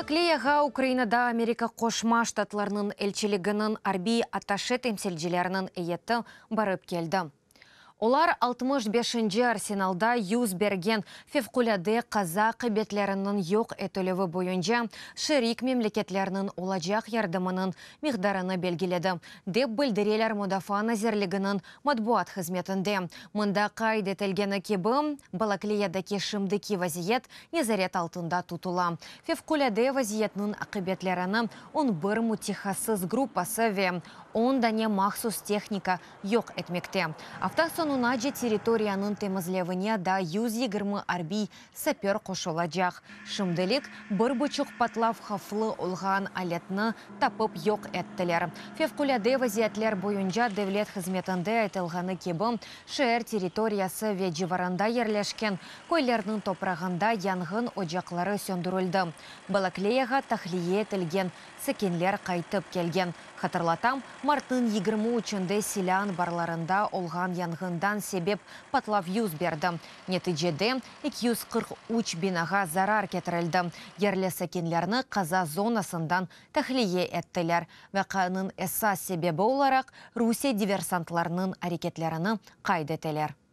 Balakleyağa Ukrainada Amerika Qoşma Ştatlarınıñ elçiliginiñ arbiy attaşe temsilcileriniñ eyeti barıp keldi. Olar 65-nci arsenalda yüz bergen fevqulâde qaza aqibetleriniñ yoq etilüvi boyunca şerik memleketlerniñ olacaq yardımınıñ miqdarını belgiledi, dep bildireler Mudafaa nazirliginiñ matbuat hızmetinde. Mında qayd etilgeni kibi, Balakleyadaki şimdiki vaziyet nezaret altında tutula. Fevqulâde vaziyetniñ aqibetlerini 11 mütehassıs gruppası ve 10 dane mahsus tehnika yoq etmekte. Afta soñunace territoriyanıñ temizlevine daa 120 arbiy saper qoşulacaq. Şimdilik 1,5 patlav havflı olğan aletni tapıp yoq ettiler. Fevqulâde vaziyetler boyunca devlet hızmetinde aytılğanı kibi, şeer territoriyası ve civarında yerleşken köylerniñ toprağında yanğın ocaqları söndürildi. Balakleyağa tahliye etilgen sakinler qaytıp kelgen. Hatırlatam, martnıñ 23-nde silâ anbarlarında olğan yanğından sebep patlav yüz berdi. Neticede 243 binağa zarar ketirildi. Yerli sakinlerni qaza zonasından tahliye ettiler. Vaqianıñ esas sebebi olaraq Rusiye diversantlarınıñ areketlerini qayd eteler.